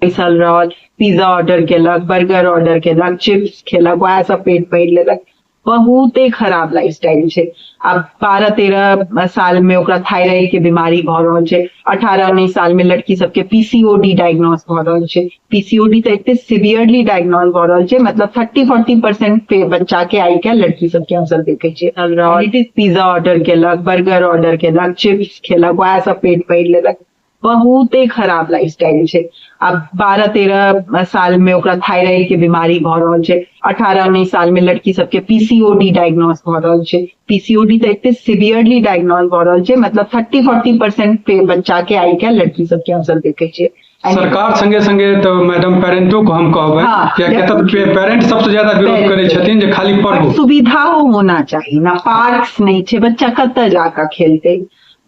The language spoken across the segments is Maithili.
बैसल रहल, पिज्जा ऑर्डर केलक, बर्गर ऑर्डर केलक, चिप्स खेलक, वएह सब पेट भरि लेलक। बहुते खराब लाइफ स्टाइल छै। आब 12-13 साल में ओकरा थायराइड के बीमारी भऽ रहल छै। 18-19 साल में लड़की सबके पीसीओडी डायग्नोज भऽ रहल छै। पीसीओडी तऽ एते सिवियरली डायग्नोज भऽ रहल छै, मतलब 30-40% पे बच्चा के आइ काल्हि लड़की सबके हमसब देखै छियै। पिज्जा ऑर्डर केलक, बर्गर ऑर्डर केलक, चिप्स खेलक, वएह सब पेट भरि लेलक। बहुते खराब लाइफ स्टाइल छै। आब 12-13 साल में ओकरा थायराइड के बीमारी भऽ रहल छै। 18-19 साल में लड़की सबके पीसीओडी डायग्नोज भऽ रहल छै। पीसीओडी तऽ एते सिवियरली डायग्नोज भऽ रहल छै, मतलब 30-40% पे बच्चा के आइ काल्हि लड़की सबके हमसब देखै छियै। सरकार संगे संगे तऽ मैडम पेरेंटो को हम कहबै, कियाकि तऽ पेरेंट सबसे ज्यादा विरोध करै छथिन जे खाली पढ़ू। सुविधा होना चाही ना, पार्क्स नहि छै, बच्चा कतऽ जाकऽ खेलतै,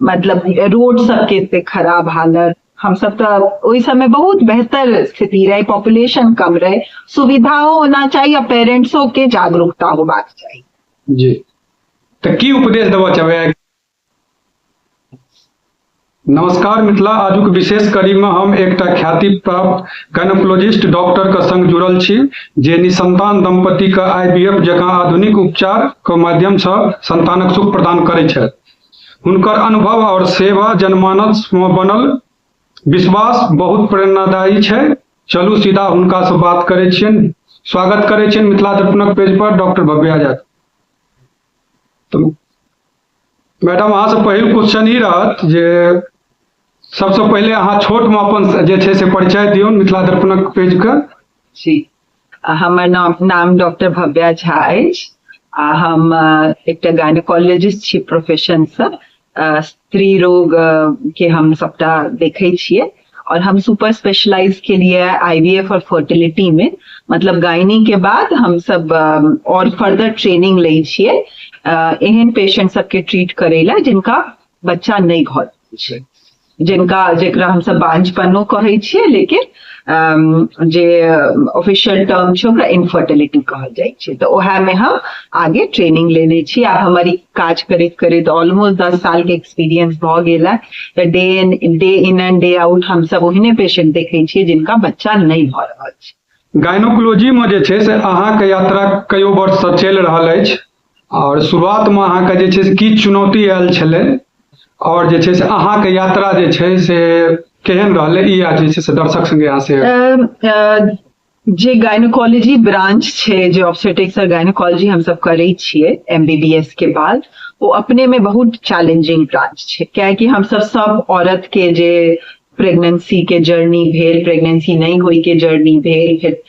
मतलब रोड सबके एते खराब हालत। हम सब तऽ ओहि समय बहुत बेहतर स्थिति रहे, पॉपुलेशन कम रहे, सुविधाओ होना चाहिए आ पेरेंट्सो के जागरूकता होबाक चाही। जी, तऽ की उपदेश देबऽ चाहबै? नमस्कार मिथिला, आजुक विशेष कड़ी में हम एकटा ख्याति प्राप्त गायनोकोलॉजिस्ट डॉक्टर के संग जुड़ल छी जे निसंतान दंपति के आईवीएफ जकाँ आधुनिक उपचार के माध्यम से संतानक सुख प्रदान करै छथि। हुनकर अनुभव और सेवा जनमानस में बनल विश्वास बहुत प्रेरणादायी छै। चलू सीधा हुनका से बात करै छियनि। स्वागत करै छियनि मिथिला दर्पणक पेज पर डॉक्टर भव्या झा। तो मैडम, अहाँ से पहिल क्वेश्चन ई रहत जे सबसे पहिले अहाँ छोट में अपन जे छै से परिचय दियौ मिथिला दर्पणक पेज के। जी, हमर नाम डॉक्टर भव्या झा अछि आ हम एकटा गायनोकोलॉजिस्ट छी प्रोफेशन से। स्त्री रोग के हम सबटा देखै छियै और हम सुपर स्पेशलाइज के लिए आईवीएफ और फर्टिलिटी में, मतलब गायनी के बाद हम सब और फर्दर ट्रेनिंग लै छियै एहन पेशेंट सबके ट्रीट करै ला जिनका बच्चा नहि भऽ रहल छै, जिनका जेकरा हम सब बांझपनो कहै छियै, लेकिन जे ऑफिशियल टर्म छै ओकरा इनफर्टिलिटी कहल जाइ छै। तऽ ओएह में हम आगे ट्रेनिंग लेने छी। आब हमर ई काज करैत करैत ऑलमोस्ट 10 साल के एक्सपीरियंस भऽ गेल है। तऽ day in and day out हम सब ओहने पेशेंट देखै छियै जिनका बच्चा नहि भऽ रहल छै। गायनोकोलॉजी में जे छै से अहाँके यात्रा कयो वर्ष से चलि रहल अछि और शुरुआत में अहाँके जे छै से की चुनौती आयल छलै और जे छै से अहाँके यात्रा जे छै से केहन रहलै, ई आज जे छै से दर्शक संगे अहाँ से। जे गायनोकोलॉजी ब्रांच छै, जे ऑब्स्टेट्रिक्स और गायनोकोलॉजी हम सब करै छियै एमबीबीएस के बाद, ओ अपने में बहुत चैलेंजिंग ब्रांच छै, कियाकि हम सब सब औरत के जे प्रेगनेंसी के जर्नी भेल, प्रेगनेंसी नहीं होई के जर्नी भेल, फिर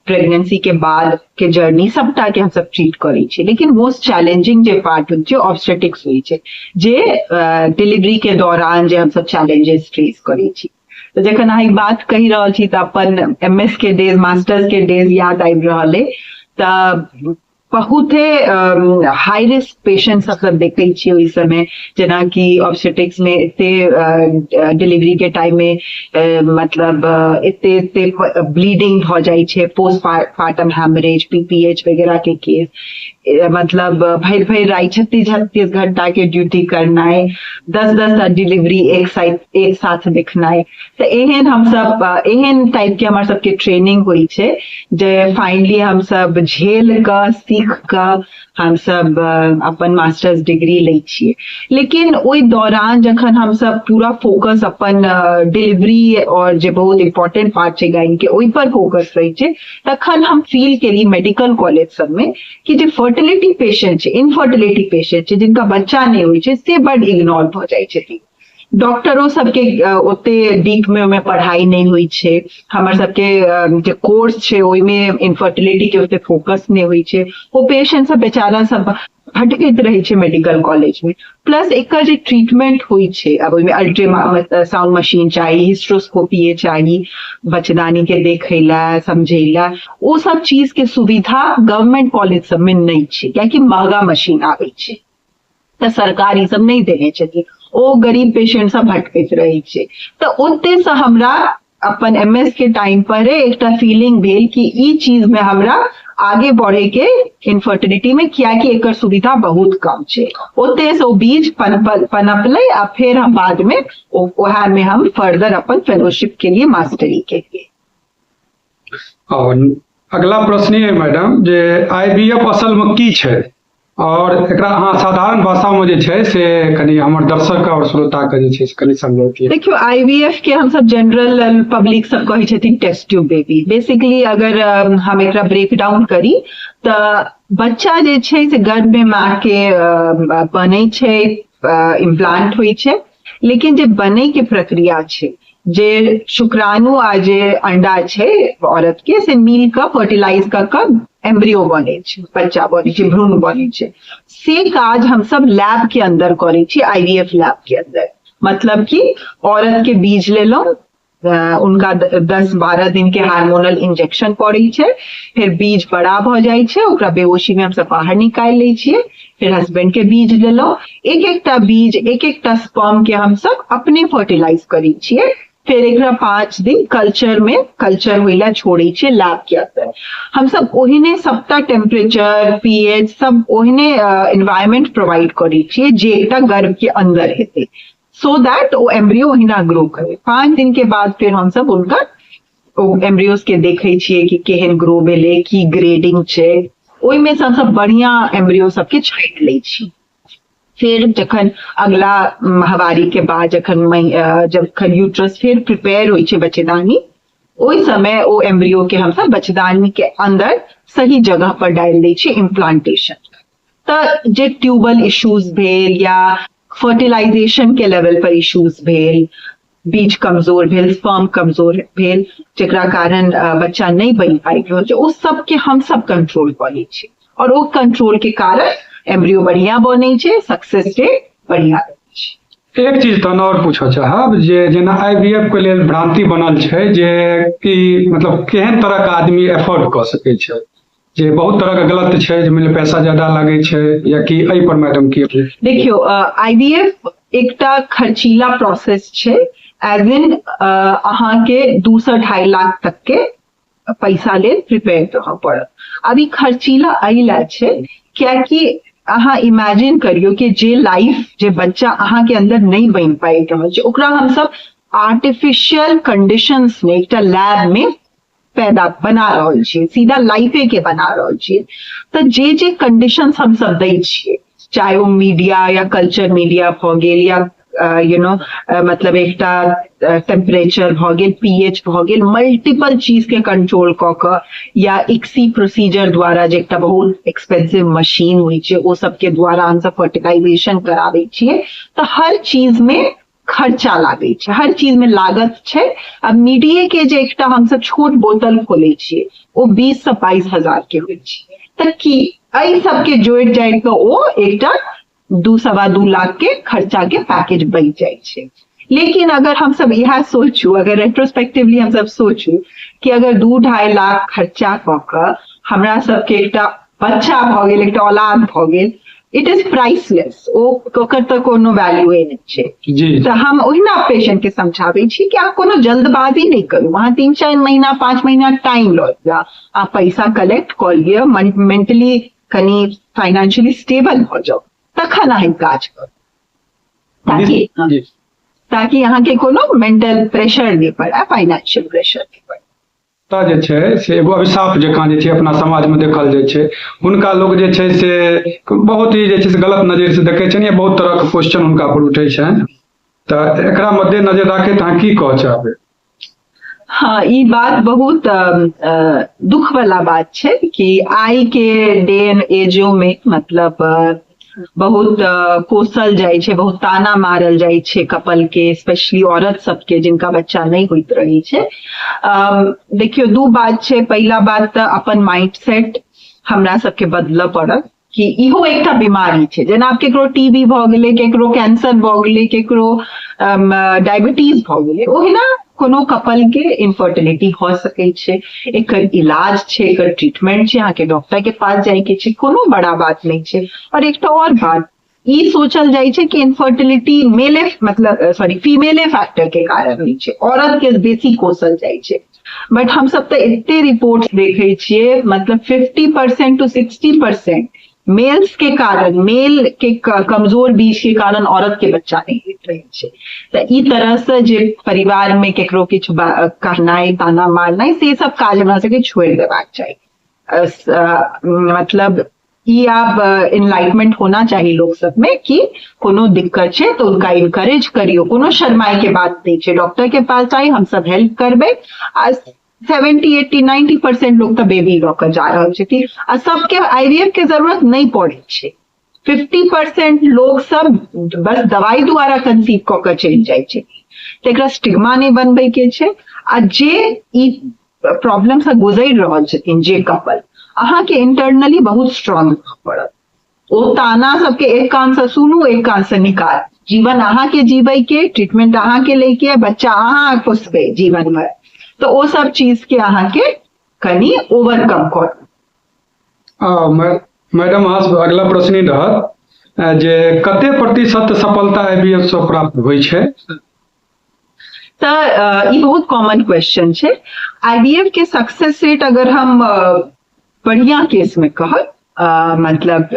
प्रेगनेंसी के बाद के जर्नी, सबटा के हम सब ट्रीट करै छियै। लेकिन मोस्ट चैलेंजिंग जे पार्ट होइ छै ऑब्स्टेट्रिक्स होइ छै, जे डिलीवरी के दौरान जे हम सब चैलेंजेस फेस करै छी। तऽ जखन अहाँ ई बात कहि रहल छी तऽ अपन एमएस के डेज, मास्टर्स के डेज याद आबि रहल अइ। तऽ बहुते हाई रिस्क पेशेंट सब सब देखै छियै ओहि समय, जेनाकि ऑब्स्टेट्रिक्स में एते डिलीवरी के टाइम में मतलब एते एते ब्लीडिंग भऽ जाइ छै, पोस्ट पार्टम हैमरेज, पीपीएच वगैरह के केस, मतलब भरि भरि राति 36-36 घंटा के ड्यूटी करनाइ, 10-10 टा डिलीवरी एक साथ देखनाइ। तऽ एहन हम सब एहन टाइप के हमर सबके ट्रेनिंग होइ छै जे फाइनली हम सब झेल कऽ सीख कऽ हम सब अपन मास्टर्स डिग्री लै छियै। लेकिन ओहि दौरान जखन हम सब पूरा फोकस अपन डिलीवरी और जे बहुत इम्पोर्टेंट पार्ट छै गाइन के ओहि पर फोकस रहै छै, तखन हम फील केली मेडिकल कॉलेज सबमे कि जे फर्टिलिटी पेशेंट छै, इनफर्टिलिटी पेशेंट छै, जिनका बच्चा नहि होइ छै, से बड इग्नोर भऽ जाइ छथिन। डॉक्टरो सबके ओते डीप में ओहिमे पढ़ाई नहि होइ छै। हमर सबके जे कोर्स छै ओहिमे इनफर्टिलिटी के ओते फोकस नहि होइ छै। ओ पेशेंट सब बेचारा सब भटकैत रहै छै मेडिकल कॉलेज में। प्लस एकर जे ट्रीटमेंट होइ छै, आब ओहिमे अल्ट्रासाउंड मशीन चाही, हिस्ट्रोस्कोपी चाही बच्चेदानी के देखै ला समझै ला, ओ सब चीज के सुविधा गवर्नमेंट कॉलेज सब में नहि छै, कियाकि महगा मशीन आबै छै तऽ सरकार ई सब नहि देने छथिन। ओ गरीब पेशेंट सब भटकैत रहै छै। तऽ ओते से हमरा अपन एमएस के टाइम पर एकटा फीलिंग भेल कि ई चीज में हमरा आगे बढ़े के इनफर्टिलिटी में, कियाकि एकर सुविधा बहुत कम छै। ओते से ओ बीज पनपलै आ फेर हम बाद में ओएह में हम फर्दर अपन फेलोशिप के लिए मास्टरी के लिए। और अगला प्रश्न ये मैडम जे आईवीएफ असल में की छै और एकरा अहाँ साधारण भाषा में जे छै से कनि हमर दर्शक और श्रोता के जे छै से कनि समझौतियै। देखियौ, आईवीएफ के हमसब जनरल पब्लिक सब कहै छथिन टेस्ट ट्यूब बेबी। बेसिकली अगर हम एकरा ब्रेक डाउन करी तऽ बच्चा जे छै से गर्भ में माँ के बनै छै, इम्प्लांट होइ छै, लेकिन जे बनै के प्रक्रिया छै, जे शुक्राणु आ जे अंडा छै औरत के से मिल कऽ फर्टिलाइज कऽ कऽ एम्ब्रियो बनै छै, बच्चा बनै छै, भ्रूण बनै छै, से काज हमसब लैब के अंदर करै छी, आईवीएफ लैब के अंदर। मतलब कि औरत के बीज लेलहुँ, उनका 10-12 दिन के हार्मोनल इंजेक्शन पड़ै छै, फिर बीज बड़ा भऽ जाइ छै, ओकरा बेहोशी में हमसब बाहर निकालि लै छियै, फिर हस्बैंड के बीज लेलहुँ, एक एकटा बीज एक एकटा स्पर्म के हमसब अपने फर्टिलाइज करै छियै, फिर एकरा 5 दिन कल्चर में कल्चर होइ ला छोड़ै छियै लैब के अंदर। हमसब ओहिने सबटा टेम्परेचर, पीएच सब ओहिने एनवायरमेंट प्रोवाइड करै छियै जे एकटा गर्भ के अंदर हेतै, सो that ओ एम्ब्रियो ओहिना ग्रो करे। 5 दिन के बाद फिर हमसब हुनकर ओ एम्ब्रियोज के देखै छियै कि केहन ग्रो भेलै, की ग्रेडिंग छै, ओहिमे से हमसब बढ़िया एम्ब्रियो सबके छाँटि लै छी। फिर जखन अगला माहवारी के बाद जखन यूट्रस फिर प्रिपेयर होइ छै बच्चेदानी, ओहि समय ओ एम्ब्रियो के हमसब बच्चेदानी के अंदर सही जगह पर डालि दै छियै इम्प्लांटेशन। तऽ जे ट्यूबल इश्यूज भेल या फर्टिलाइजेशन के लेवल पर इश्यूज भेल, बीज कमजोर भेल, स्पर्म कमजोर भेल, जकरा कारण बच्चा नहि बनि पाबि रहल छै, ओ सबके हमसब कंट्रोल कऽ लै छियै और ओ कंट्रोल के कारण एम्ब्रियो बढ़िया बनै छै, सक्सेस रेट बढ़िया रहै छै। एक चीज तहन और पूछऽ चाहब जे जेना आईवीएफ के लेल भ्रांति बनल छै जे कि मतलब केहन तरह के आदमी एफोर्ड कऽ सकै छै, जे बहुत तरह के गलत छै जे मानि लिअ पैसा ज्यादा लागै छै या कि एहि पर मैडम की? देखियौ, आईवीएफ एकटा खर्चीला प्रोसेस छै, एज इन अहाँके 2 से 2.5 लाख तक के पैसा लेल प्रिपेयर रहऽ पड़त। अब ई खर्चीला एहि लए छै कियाकि अहाँ इमेजिन करियौ कि जे लाइफ, जे बच्चा अहाँके अंदर नहि बनि पाबि रहल छै, ओकरा हमसब आर्टिफिशियल कंडीशंस में एकटा लैब में पैदा बना रहल छियै, सीधा लाइफे के बना रहल छियै। तऽ जे जे कंडीशंस हमसब दै छियै, चाहे ओ मीडिया या कल्चर मीडिया भऽ गेल या you know मतलब एकटा टेम्परेचर भऽ गेल, पीएच भऽ गेल, मल्टीपल चीज के कंट्रोल कऽ कऽ या इक्सी प्रोसीजर द्वारा जे एकटा बहुत एक्सपेंसिव मशीन होइ छै ओ सबके द्वारा हमसब फर्टिलाइजेशन कराबै छियै, तऽ हर चीज में खर्चा लागै छै, हर चीज में लागत छै। अब मीडिया के जे एकटा हमसब छोट बोतल खोलै छियै ओ 20 से 22 हजार के होइ छै, तऽ की एहि सबके जोड़ि जाड़ि कऽ ओ एकटा 2-2.25 लाख के खर्चा के पैकेज बनि जाइ छै। लेकिन अगर हमसब इएह सोचू, अगर रेट्रोस्पेक्टिवली हमसब सोचू कि अगर 2-2.5 लाख खर्चा कऽ कऽ हमरा सबके एकटा बच्चा भऽ गेल, एकटा औलाद भऽ गेल, it is priceless, ओ ओकर तऽ कोनो वैल्यूए नहि छै। तऽ हम ओहिना पेशेंट के समझाबै छी कि अहाँ कोनो जल्दबाजी नहि करू, अहाँ 3-4 महीना 5 महीना टाइम लऽ लिअ, अहाँ पैसा कलेक्ट कऽ लिअ, मेंटली कनि फाइनेंशियली स्टेबल भऽ जाउ, तखन अहाँ काज करू, ताकि अहाँके कोनो मेंटल प्रेशर नहि पड़य, फाइनेंशियल प्रेशर नहि पड़य। जे छै से एगो अभिशाप जकाँ जे छै अपना समाजमे देखल जाइ छै, हुनका लोक जे छै से बहुत ही जे छै से गलत नजरि से देखै छनि या बहुत तरहके क्वेश्चन हुनका पर उठै छनि, तऽ एकरा मद्देनजर राखैत अहाँ की कहऽ चाहबै? हाँ, ई बात बहुत दुख वाला बात छै कि आइ के डे एंड एजो में मतलब बहुत कोसल जाइ छै, बहुत ताना मारल जाइ छै कपल के, स्पेशली औरत सबके जिनका बच्चा नहि होइत रहै छै। देखियौ, 2 बात छै। पहिला बात तऽ अपन माइंडसेट हमरा सबके बदलऽ पड़त कि इहो एकटा बीमारी छै, जेना आब केकरो टीबी भऽ गेलै, केकरो कैंसर भऽ गेलै, केकरो डायबिटीज भऽ गेलै, ओहिना कोनो कपल के इनफर्टिलिटी हो सकै छै। एकर इलाज छै, एकर ट्रीटमेंट छै, अहाँके डॉक्टर के पास जाइके छै, कोनो बड़ा बात नहि छै। और एकटा और बात ई सोचल जाइ छै कि इनफर्टिलिटी मेले मतलब सॉरी फीमेले फैक्टर के कारण होइ छै, औरत के बेसी कोसल जाइ छै, बट हम सब तऽ एते रिपोर्ट्स देखै छियै, मतलब 50% टू 60% मेल्स के कारण, मेल के कमजोर बीज के कारण औरत के बच्चा नहि होइत रहै छै। तऽ ई तरह से जे परिवार में केकरो किछु कहनाइ, ताना मारनाइ, से सब काज हमरा सबके छोड़ि देबाक चाही। मतलब ई आब इनलाइटमेंट होना चाही लोक सब में कि कोनो दिक्कत छै तऽ हुनका इनकरेज करियौ, कोनो शर्माई के बात नहि छै, डॉक्टर के पास जाइ, हम सब हेल्प करबै। आ 70, 80, 90% लोग तऽ बेबी लऽ कऽ जा रहल छथिन आ सबके आईवीएफ के जरूरत नहि पड़ै छै। 50% लोग सब बस दवाई द्वारा कंसीव कऽ कऽ चलि जाइ छै। तऽ एकरा स्टिग्मा नहि बनबै के छै। आ जे ई प्रॉब्लम से गुजरि रहल छथिन जे कपल, अहाँके इंटरनली बहुत स्ट्रांग रहऽ पड़त। ओ ताना सबके एक कान से सुनू, एक कान से निकाल। जीवन अहाँके जीबै के, ट्रीटमेंट अहाँके लै के, बच्चा अहाँ पोसबै जीवन भर। तऽ ओ सब चीज के अहाँके कनि ओवरकम करू। मैडम, अहाँ अगला प्रश्न ई रहत जे कते प्रतिशत सफलता आईवीएफ से प्राप्त होइ छै? तऽ ई बहुत कॉमन क्वेश्चन छै। आईवीएफ के सक्सेस रेट अगर हम बढ़िया केस में कहब, मतलब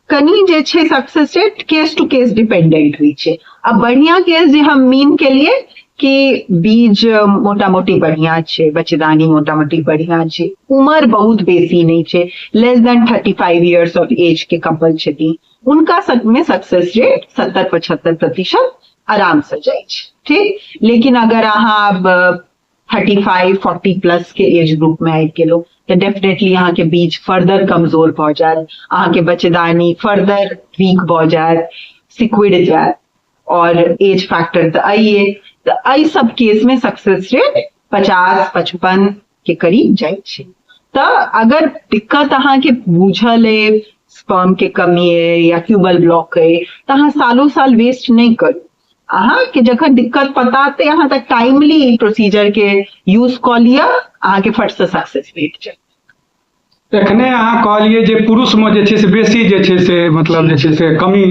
कनि जे छै success rate case to case dependent होइ छै। अब बढ़िया केस जे हम मीन के लिए कि बीज मोटा मोटी बढ़िया छै, बच्चेदानी मोटा मोटी बढ़िया छै, उम्र बहुत बेसी नहीं छै, less than 35 years of age के कपल छथिन, उनका सब में सक्सेस रेट 70-75% आराम से जाइ छै, ठीक। लेकिन अगर अहाँ अब 35-40 प्लस के एज ग्रुप में आबि गेलो तऽ डेफिनेटली अहाँके बीज फर्दर कमजोर भऽ जायत, अहाँके बच्चेदानी फर्दर वीक भऽ जायत, सिकुड़ि जायत, और एज फैक्टर तऽ अइए। तऽ एहि सब केस में सक्सेस रेट 50-55 के करीब जाइ छै। तऽ अगर दिक्कत अहाँके बुझल अइ, स्पर्म के कमी अइ या ट्यूबल ब्लॉक अइ, तऽ अहाँ सालों साल वेस्ट नहि करू। अहाँके जखन दिक्कत पता तऽ अहाँ तऽ टाइमली प्रोसीजर के यूज कऽ लिअ, अहाँके फट से सक्सेस भेट जायत। एखने अहाँ कहलियै जे पुरुष में जे छै से बेसी जे छै से मतलब जे छै से कमी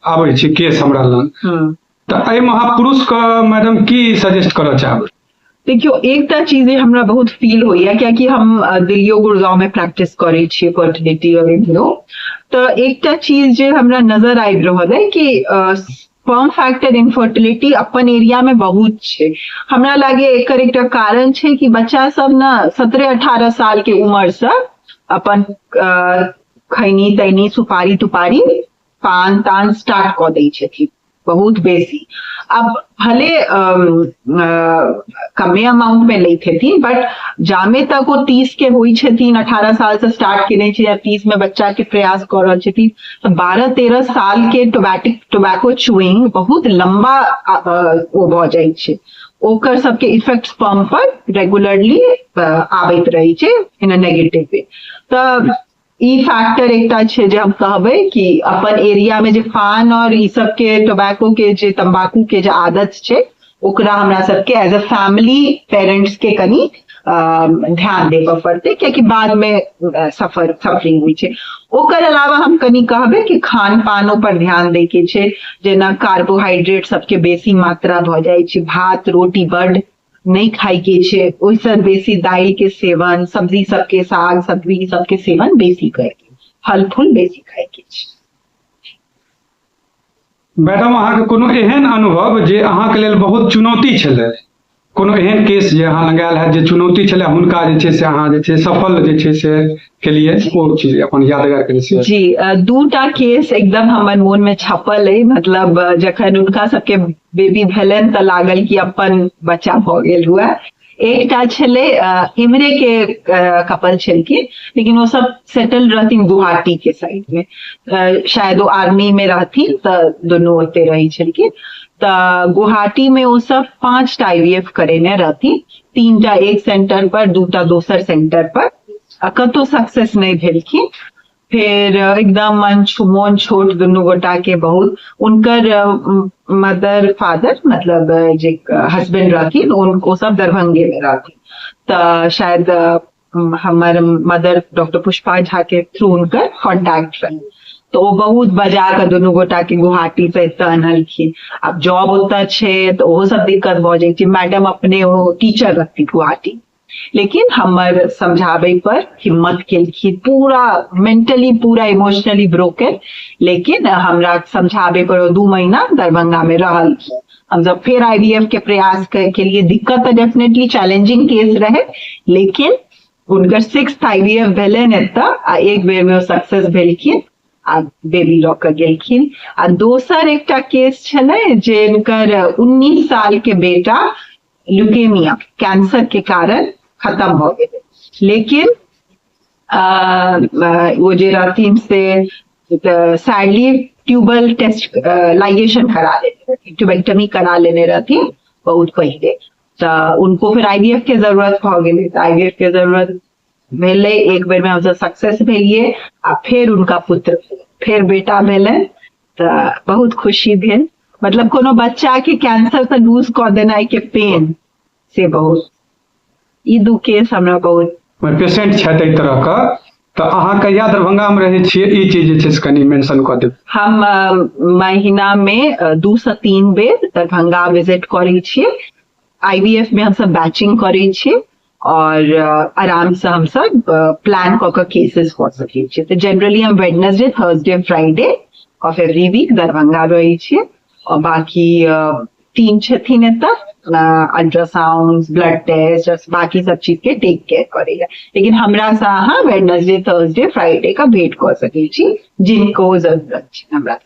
आबै छै केस हमरा लग, तऽ एहिमे अहाँ पुरुष के मैडम की सजेस्ट करऽ चाहबै? देखियौ, एकटा चीज जे हमरा बहुत फील होइया, कियाकि हम दिल्लियो गुड़गांव में प्रैक्टिस करै छियै फर्टिलिटी और इम्ब्रियो, तऽ एकटा चीज जे हमरा नजर आबि रहल अइ कि स्पर्म फैक्टर इनफर्टिलिटी अपन एरिया में बहुत छै। हमरा लागे एकर एकटा कारण छै कि बच्चा सब ने 17-18 साल के उम्र से अपन खैनी तैनी सुपारी तुपारी पान तान स्टार्ट कऽ दै छथिन बहुत बेसी। अब भले कमे अमाउंट में लैत हेथिन, बट जामे तक ओ 30 के होइ छथिन, 18 साल से स्टार्ट केने छै या 30 में बच्चा के प्रयास कऽ रहल छथिन, तऽ 12-13 साल के टोबैको चुइंग बहुत लंबा ओ भऽ जाइ छै। ओकर सबके इफेक्ट स्पर्म पर रेगुलरली आबैत रहै छै इन अ नेगेटिव वे। तऽ ई फैक्टर एकटा छै जे हम कहबै कि अपन एरिया में जे पान और ई सब के टोबैको के जे तंबाकू के जे आदत छै, ओकरा हमरा सबके एज अ फैमिली पेरेंट्स के कनि ध्यान देबऽ पड़तै, कियाकि बाद में सफरिंग होइ छै। ओकर अलावा हम कनि कहबै कि खान पानो पर ध्यान दै के छै, जेना कार्बोहाइड्रेट सबके बेसी मात्रा भऽ जाइ छै, भात रोटी बड नहि खाय के छै, ओहिसँ बेसी दालि के सेवन, सब्जी सबके, साग सब्जी सबके सेवन बेसी करे के, फल फूल बेसी खाय के छै। मैडम, अहाँके कोनो एहन अनुभव जे अहाँके लेल बहुत चुनौती छलै, कोनो एहन केस जे अहाँ लग आयल हैत जे चुनौती छलै, हुनका जे छै से अहाँ जे छै सफल जे छै से केलियै, ओ चीज अपन यादगार कनि शेयर। जी, दूटा केस एकदम हमर मोन में छपल अइ। मतलब जखन हुनका सबके बेबी भेलनि तऽ लागल कि अपन बच्चा भऽ गेल हुए। एकटा छलै इम्हरे के कपल छलखिन, लेकिन ओ सब सेटल रहथिन गुवाहाटी के साइड में, शायद ओ आर्मी में रहथिन तऽ दुनू ओते रहै छलखिन। तऽ गुवाहाटी में ओ सब 5टा आईवीएफ करेने रहथिन, 3टा एक सेंटर पर, 2टा दोसर सेंटर पर, आ कतौ सक्सेस नहि भेलखिन। फेर एकदम मोन छोट दुनू गोटा के बहुत। उनकर मदर फादर मतलब जे हस्बैंड रहथिन ओ सब दरभंगे में रहथिन, तऽ शायद हमर मदर डॉक्टर पुष्पा झा के थ्रू उनकर कॉन्टैक्ट रहे, तऽ ओ बहुत बजा कऽ दुनू गोटा के गुवाहाटी से एतऽ अनलखिन। आब जॉब ओतऽ छै तऽ ओहो सब दिक्कत भऽ जाइ छै। मैडम अपने ओ टीचर रहथिन गुवाहाटी, लेकिन हमर समझाबै पर हिम्मत केलखिन, पूरा मेंटली पूरा इमोशनली ब्रोकन, लेकिन हमरा समझाबै पर ओ 2 महीना दरभंगा में रहलखिन। हमसब फेर आईवीएफ के प्रयास के लिए, दिक्कत तऽ डेफिनेटली चैलेंजिंग केस रहे, लेकिन हुनकर 6th IVF भेलनि एतऽ आ एक बेर में ओ सक्सेस भेलखिन आ बेबी लऽ कऽ गेलखिन। आ दोसर एकटा केस छलै जे हुनकर 19 साल के बेटा ल्यूकेमिया कैंसर के कारण खत्म भऽ गेलै, लेकिन ओ जे रहथिन से सैडली ट्यूबल टेस्ट लाइगेशन करा लेने रहथिन, ट्यूबेक्टमी करा लेने रहथिन बहुत पहिले, तऽ उनको फिर आईवीएफ के जरूरत भऽ गेलै। तऽ आईवीएफ के जरूरत भेलै, एक बेर में हमसब सक्सेस भेलियै आ फेर उनका पुत्र फेर बेटा भेलै, तऽ बहुत खुशी भेल। मतलब कोनो बच्चा के कैंसर से लूज कऽ देनाइ के पेन से बहुत, ई 2 केस हमरा बहुत। पेशेंट छथि एहि तरह के, तऽ अहाँ कहिया दरभंगा में रहै छियै, ई चीज जे छै से कनि मेंशन कऽ देब। हम महीना में 2 से 3 बेर दरभंगा विजिट करै छियै। आईवीएफ में हमसब बैचिंग करै छियै और आराम से हमसब प्लान कऽ कऽ केसेस कऽ सकै छियै। तऽ जनरली हम Wednesday, Thursday, Friday of every week Darbhanga रहै छियै और बाकी टीम छथिन एतऽ अल्ट्रासाउंड, ब्लड टेस्ट, बाकी सब चीज के टेक केयर करैया, लेकिन हमरा से अहाँ वेडनेसडे, थर्सडे, फ्राइडे का भेंट कऽ सकै छी जिनको जरूरत छै हमरा।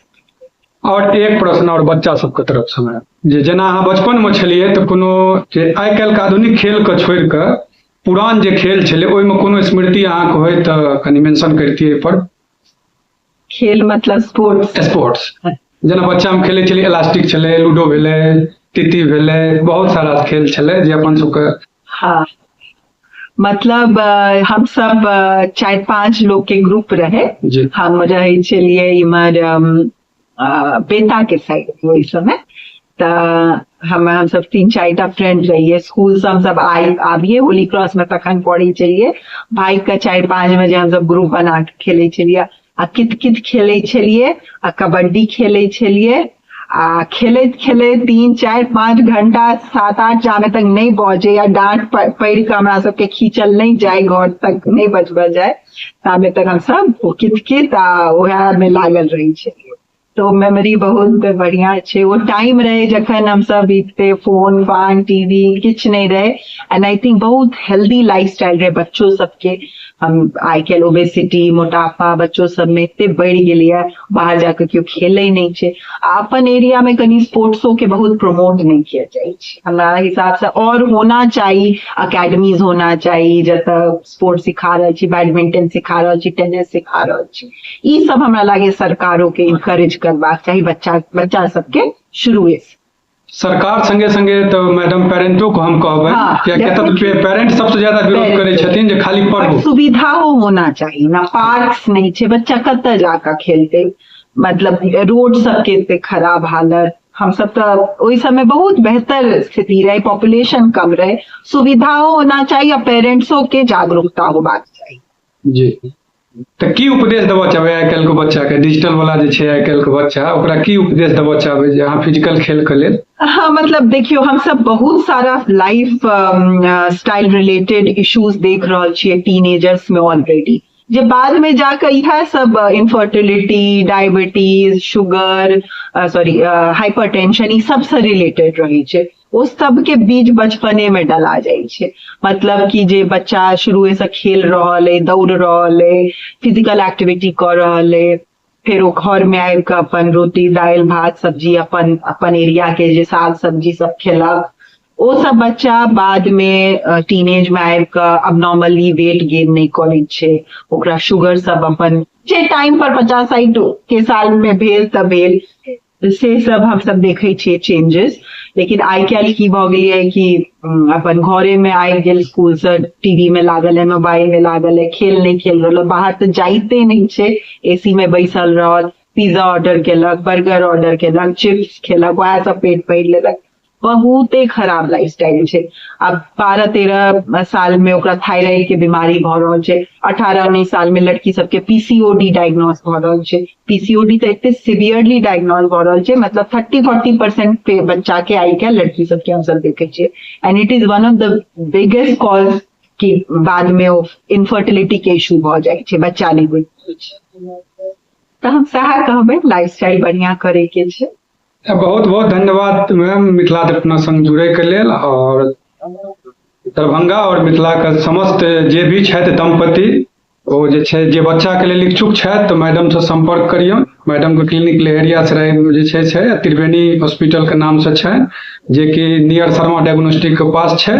और एक प्रश्न और बच्चा सबके तरफ से हमरा, जे जेना अहाँ बचपन में छलियै तऽ कोनो जे आइ काल्हि के आधुनिक खेल के छोड़ि कऽ पुरान जे खेल छलै ओहिमे कोनो स्मृति अहाँके होय तऽ कनि मेंशन करितियै एहिपर। खेल मतलब स्पोर्ट्स? स्पोर्ट्स, जेना बच्चा में खेलै छलियै, इलास्टिक छलै, लूडो भेलै, तीती भेलै, बहुत सारा खेल छलै जे अपन सबके। हाँ, मतलब हम सब 4-5 लोग के ग्रुप रहे, हम रहे छलियै इम्हर बेता के साइड ओहि समय, तऽ हम सब 3-4 टा फ्रेंड रहिए, स्कूल से हम सब आबिए होली क्रॉस में तखन पढ़ै छलियै, भागि कऽ 4-5 बजे हम सब ग्रुप बना के खेलै छलियै आ कित कित खेलै छलियै आ कबड्डी खेलै छलियै आ खेलैत खेलैत 3, 4, 5 घंटा 7-8 जामे तक नहि बजै आ डाँट पड़ि कऽ हमरा सबके खींचल नहि जाय, घर तक नहि बजबल जाय, ताबे तक हमसब ओ कित कित आ उएह में लागल रहै छलियै। तो मेमोरी बहुत बढ़िया छै। ओ टाइम रहे जखन हमसब एते फोन फान टीवी किछु नहि रहे, एंड I think बहुत हेल्दी लाइफ स्टाइल रहे बच्चो सबके। हम आइ काल्हि ओबेसिटी, मोटापा बच्चो सबमे एते बढ़ि गेलैया, बाहर जाकऽ केओ खेलै नहि छै। आ अपन एरिया में कनि स्पोर्ट्सो के बहुत प्रमोट नहि कयल जाइ छै हमरा हिसाब से, और होना चाही, अकेडमीज होना चाही जतऽ स्पोर्ट्स सिखा रहल छी, बैडमिंटन सिखा रहल छी, टेनिस सिखा रहल छी। ई सब हमरा लागे सरकारों के इनकरेज करबाक चाही बच्चा बच्चा सबके शुरुए से। सरकार संगे संगे तऽ मैडम पेरेंटो को हम कहबै, कियाकि एतऽ पेरेंट सबसे ज्यादा विरोध करै छथिन जे खाली पढ़ू। सुविधा होना चाही ना, पार्क्स नहीं छै, बच्चा कतऽ जाकऽ खेलतै, मतलब रोड सबके एते खराब हालत। हम सब तऽ ओहि समय बहुत बेहतर स्थिति रहे, पॉपुलेशन कम रहे, सुविधा होना चाही आ पेरेंट्सो के जागरूकता होबाक चाही। जी, तऽ की उपदेश देबऽ चाहबै आइ काल्हि के बच्चा के, डिजिटल वाला जे छै आइ काल्हि के बच्चा, ओकरा की उपदेश देबऽ चाहबै जे अहाँ फिजिकल खेल के लेल? हाँ, मतलब देखियौ हम सब बहुत सारा लाइफ स्टाइल रिलेटेड इश्यूज देख रहल छियै टीनेजर्स में ऑलरेडी, जे बाद में जाकर इएह सब infertility, diabetes, sugar, sorry hypertension, ई सबसँ रिलेटेड रहै छै। ओ सबके बीज बचपने में डला जाइ छै। मतलब कि जे बच्चा शुरुए से खेल रहल अइ, दौड़ रहल अइ, फिजिकल एक्टिविटी कऽ रहल अइ, फेर ओ घर में आबि कऽ अपन रोटी दालि भात सब्जी अपन अपन एरिया के जे साग सब्जी सब खेलक, ओ सब बच्चा बाद में टीनेज में आबि कऽ अबनॉर्मली वेट गेन नहि करै छै, ओकरा शुगर सब अपन जे टाइम पर 50-60 के साल में भेल तऽ भेल, से सब हम सब देखै छियै चेंजेस। लेकिन आइ काल्हि की भऽ गेलैए कि अपन घरे में आबि गेल स्कूल से, टीवी में लागल है, मोबाइल में लागल है, खेल नहि खेल रहल, बाहर तऽ जाइते नहि छै, एसी में बैसल रहल, पिज्जा ऑर्डर केलक, बर्गर ऑर्डर केलक, चिप्स खेलक, वएह सब पेट भरि लेलक। बहुते खराब लाइफ स्टाइल छै। आब 12-13 साल में ओकरा थायराइड के बीमारी भऽ रहल छै, 18-19 साल में लड़की सबके पीसीओडी डायग्नोज भऽ रहल छै। पीसीओडी तऽ एते सिवियरली डायग्नोज भऽ रहल छै, मतलब 30-40% पे बच्चा के आइ काल्हि लड़की सबके हमसब देखै छियै, and it is one of the biggest cause कि बाद मे ओ इनफर्टिलिटी के इशू भऽ जाइ छै, बच्चा नहि होइ छै। तऽ हम सएह कहबै, लाइफस्टाइल बढ़िआँ करे के छै। बहुत बहुत धन्यवाद मैम मिथिला दर्पणा संग जुड़े के लेल। और दरभंगा और मिथिला के समस्त जे भी छथि दंपति, ओ जे छै जे बच्चा के लेल इच्छुक छथि तऽ मैडम से संपर्क करियौ। मैडम के क्लिनिक लहेरियासराय जे छै छै त्रिवेणी हॉस्पिटल के नाम से छै, जे कि नियर शर्मा डायग्नोस्टिक के पास छै।